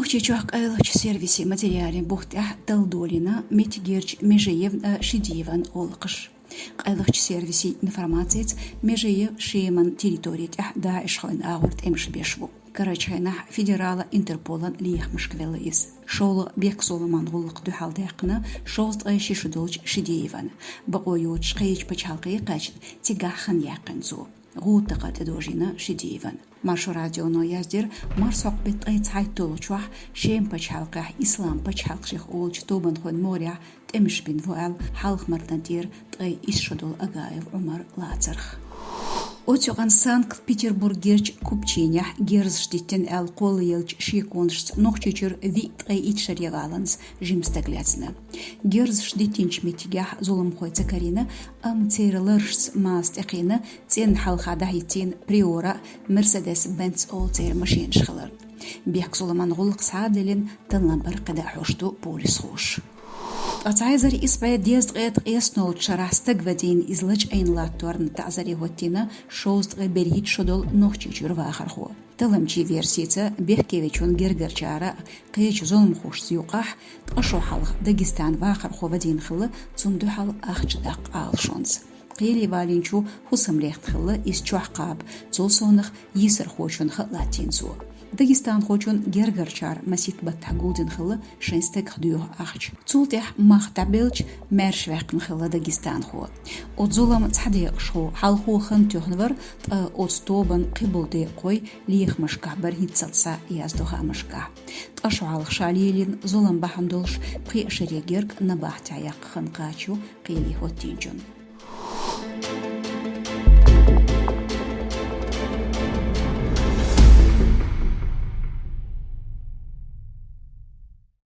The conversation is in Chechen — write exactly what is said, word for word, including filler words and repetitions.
Нохчийчохь къайлахчу сервисийн материалан бутт тӀехь талла долийна Меттигерчу Межиевн а, Шидиеван а гӀуллакхаш. Къайлахчу сервисийн информацица, Межиев Шеман территори тӀехь ДАИШхойн агӀор тӀемаш беш ву. Карарчу хенахь федералан Интерполан лехамашка велла иза. ШолгӀа Бехкзоламан гӀуллакх дуьхьал даьккхина шовзткъе ши шу долчу Шидиеван. Бакъо йоцуш кхечу пачхьалкхе кхаьчна, цигахь хан яьккхина цо. ГӀуда такхар тӀедожийна Шидиеван. Маршо радионо яздира, марсхьокху беттан ткъе цхьайтталгӀачохь Шеман пачхьалкхехь Ислам пачхьалкх шех олучу тобанхойн могӀарехь тӀемаш бина ву аьлла, хьалха-марханан тӀера ткъе исс шо долу Агаев Ӏумар лацарх. Оцу юкъана Санкт-Петербургерчу Купчинехь герзаш диттина аьлла кхоллаеллачу шеконашца Нохчийчуьра виъ ткъе итт шаре гӀаланца жима стаг лецна. Герзаш диттинчу меттигехь зуламхой ца карийна, амма церан ларашца маза тӀекхиъна, цӀенна хьалха дӀахӀиттийна Приора, Мерседес-Бенц олу церан машенаш хиларна. Бехкзоламан гӀуллакх схьа а диллина, танлам бара кхидӀа а хьош ду полисхоша. Ткъа цхьа эзар исс бӀе дезткъе ткъеснолгӀачу шарахь стаг вадийна, иза лачкъийна латторна таӀзаре хӀоттийна шовзткъе берхӀитта шо долу Нохчийчуьра вахархо. Талламчийн версица, бехкевечун гергарчара кхечу зуламхошца юкъахь ткъа шо хьалха Дагестан вахархо вадийна хилла, цунна дуьхьал ахча даккха Ӏалашонца. Кхеле валийначо хӀусам лехна хилла, иза чохь кхаба, цул совнаха йийсархочун ха а латтийна цо. Дагестанхочун гергарчара масийтта баттахь гулдина хилла шайн стагах доьху ахча. Цул тӀаьхьа мах дӀабелча, маьрша ваьккхина хилла дагестанхо. Оцу зуламан цхьа декъашхо хьалхо хан туьхна вара, ткъа оцу тобанан кхиболу декъахой лехамашкахь бара, хӀинццалц схьа яздо хаамашкахь. Ткъа шо хьалха ша лелийна зулам бахьана долуш пхи а шаре герга набахтехь яккха хан кхачо кхеле хӀоттийначунна.